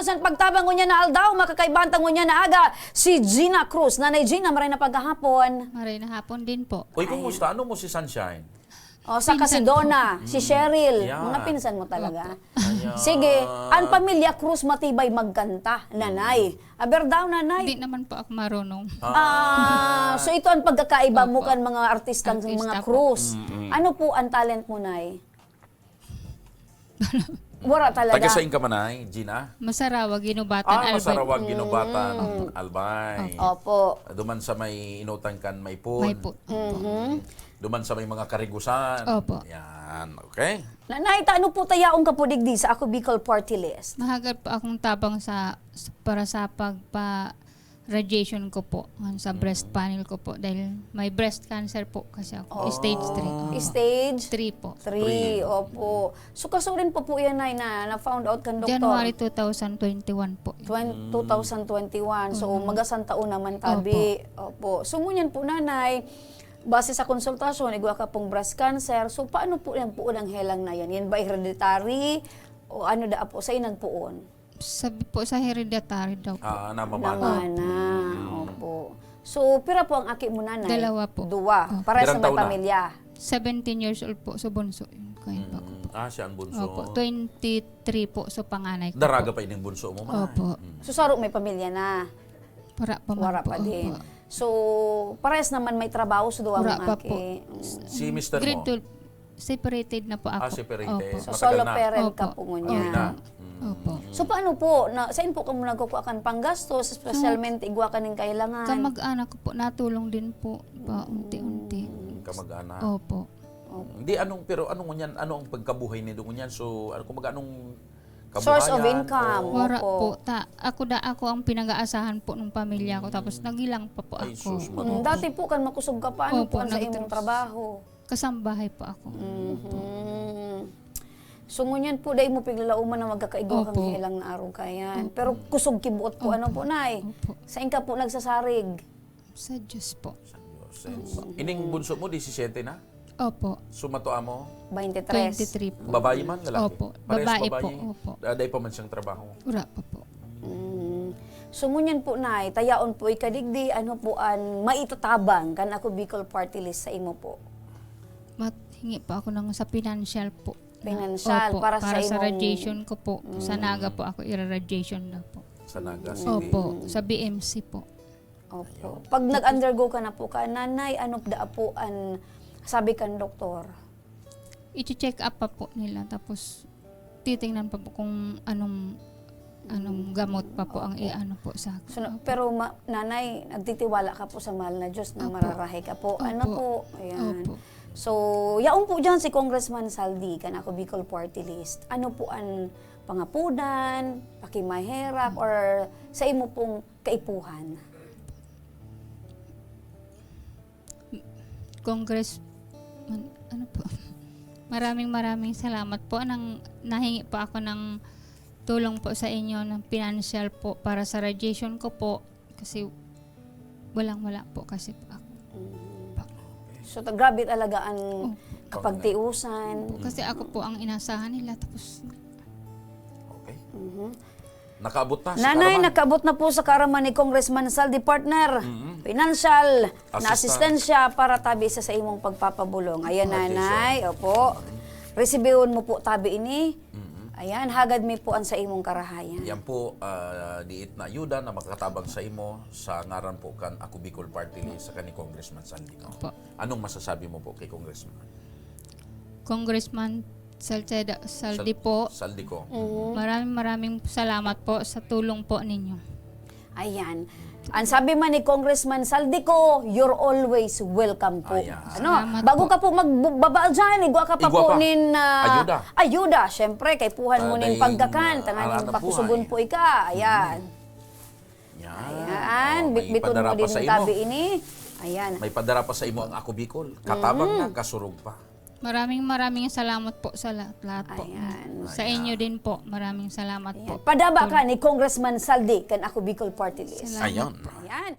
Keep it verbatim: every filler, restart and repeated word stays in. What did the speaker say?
Sa pagtabang ngunyan na aldaw, makakaibantang ngunyan na aga, si Gina Cruz. Nanay Gina, maray na paghahapon. Maray na hapon din po. Uy, Ayan. kumusta? Ano mo si Sunshine? O, saka si Pinsan Donna, ko. si Mm. Cheryl. Yan. Mga pinsan mo talaga. Opo. Ayan. Sige, ang pamilya Cruz matibay magkanta, nanay. Aber daw, nanay. Hindi naman po ako marunong. Ah, so ito ang pagkakaiba mo Opo. kan mga artistang Artista mga po. Cruz. Mm-mm. Ano po ang talent mo, nay? Wala talaga. Taga sain ka man, Nay Gina? Masarawa, Ginubatan, Ah, Albay. Masarawa, Ginubatan, Mm. Albay. Opo. Duman sa may inutan kan Maipon. Maipon. Mhm. Duman sa may mga karigusan. Opo. Yan, okay? Nanay, ta, ano po ta yaon ka po digdi sa Ako Bicol Party List? Mahagad po akong tabang sa, sa, para sa pagpa-radiation ko po, ngan sa breast Mm. panel ko po, dahil may breast cancer po kasi ako. Oh. Stage three. Opo. Stage? Three po. Three, Three. opo. So, kasurin po po yan, Nay, na na-found out kan doktor? January two thousand twenty-one po. Twen-, Mm. two thousand twenty-one. So, Mm. magasang taon naman tabi. Opo. Opo. So, ngunyan po, Nanay, base sa konsultasyon, igwa ka pong breast cancer. So, paano po yan po ang helang na yan? Yan ba hereditary? O ano da po? Sa inang poon? Sabi po sa hereditary daw po. Ah, namamana. Namana. Mm. Opo. So, pira po ang aki mo, Nanay? Dalawa po. Dua. Opo. Para sa Pirang may taon na? pamilya? Seventeen years old po. So, bunso yun. Kaya pa ko Mm. po. Ah, siya ang bunso. Opo. Twenty-three po. So, panganay ko Daraga po. pa ining bunso mo, Manay. Opo. Mm. So, saro may pamilya na? Wala pa man Wala po. pa din. Opo. So, parehas naman may trabaho sa duwa Wala mong pa po. aki. Mm. Si mister Grade mo? twelve. Separated na po Ah, ako. separated. Opo. So, Matagal solo na. parent ka Opo. po ngunyan. Okay na. Mm. Opo. So, paano po? Na, saan po kamo nagkukuha kan panggastos, espesyalmente igwa ka ning kailangan? Kamag-anak ko po, natulong din po, paunti-unti. Mm, kamag-anak. Opo. Opo. Hindi, anong, pero ano ngunyan, ano ang pagkabuhay nindo ngunyan? So, ano, kumbaga, anong Source of kabuhayan? income. Oo. Wala Opo. po. Ta, ako da, ako ang pinag-aasahan po ng pamilya ko, tapos Mm. nagilang pa po Ay, ako. sus, Mm, Maria. dati po kan makusog ka pa, ano Opo, po ang sa nagtras- imong trabaho? Kasambahay po ako. Mhm. So, ngunyan po, dai mo piglalauman na magkakaigwa kang Opo. helang na arog kayan. Opo. Pero kusog kibuot po, Opo. ano po, Nay? Opo. Sain ka po nagsasarig? Sa Diyos po. Sa Diyos. Opo. Ining bunso mo, disisiyete na? Opo. Sumato amo? Twenty-three. Twenty-three po. Babae man, lalaki? Opo. Parehas Babae babae? po, opo. Ah, dai pa man siyang trabaho? Wala pa po. Mm. So, ngunyan po, Nay, ta yaon po ika digdi, ano po an maitatabang kan Ako Bicol Party List sa imo po? Mat-, hingi po ako ng sa financial po. Financial, Opo, para sa para sa imong radiation ko po. Sa Mm. Naga po ako, ira-radiation daw po. Sa Naga Mm. City. Opo, sa B M C po. Opo. Ayun. Pag nag-undergo ka na po ka, Nanay, ano da po an sabi kan doktor? Iche-check up pa po nila, tapos titingnan pa po kung anong, anong Mm. gamot pa po ang Opo. i-ano po sa akin. So, na, Opo. pero ma-, Nanay, nagtitiwala ka po sa mahal na Diyos na Opo. mararahay ka po. Ano Opo. po? Ayan. Opo. So, yaon po dyan si Congressman Saldi, kan Ako Bicol Party List. Ano po ang pangapunan, pakimaherak, Mm. or sa imo pong kaipuhan? Congress, man-, ano po? Maraming, maraming salamat po. Nang nahingi po ako ng tulong po sa inyo, ng financial po, para sa radiation ko po. Kasi walang-wala po kasi po ako. Mm. Pa- So, ta-, grabe talaga ang Opo. kapagtiusan. Opo, kasi ako po ang inasahan nila, tapos Okay. Mhm. Nakaabot na sa Nanay, kaaraman. nakaabot na po sa kaaraman ni Congressman Saldi, partner. Mm. Financial na Assistant. asistensya para tabi sa, sa imong pagpapabulong. Ayan, Ah, Nanay. attention. Opo. Mm. Resibihon mo po tabi ini. Mm. Ayan, hagad mi po ang sa imong karahayan. Yan po, ah, diit na ayuda na makatabang sa imo sa ngaran po kan Ako Bicol Party List sa ni Congressman Saldi. Opo. Anong masasabi mo po kay Congressman? Congressman Salceda, Saldi Sal-, po. Saldi ko. Mm. Maraming, maraming salamat po sa tulong po ninyo. Ayan. Ang sabi man ni Congressman Saldico, "You're always welcome" po. Ayan. Ano? Salamat Bago po. ka po magbaba dyan, igwa ka pa Igwa po pa. nin, ah, Ayuda. ayuda. Siyempre, kaipuhan mo Ah, nin dahil, pagkakan, ah, tanganing alangan pakusugon buhay. po ika. Ayan. Mm. Yan. Ayan. Oh, may Bitbiton mo padara pa din sa imo. tabi ini. Ayan. May padara pa sa imo ang Ako Bicol. Katabang Mm. na, kasurog pa. Maraming, maraming salamat po sa lahat-lahat po. Ayan. Sa Ayan. inyo din po, maraming salamat Ayan. po. Padaba ka Tol- ni Congressman Saldi kan Ako Bicol Party List. Salamat Ayan. po. Ayan.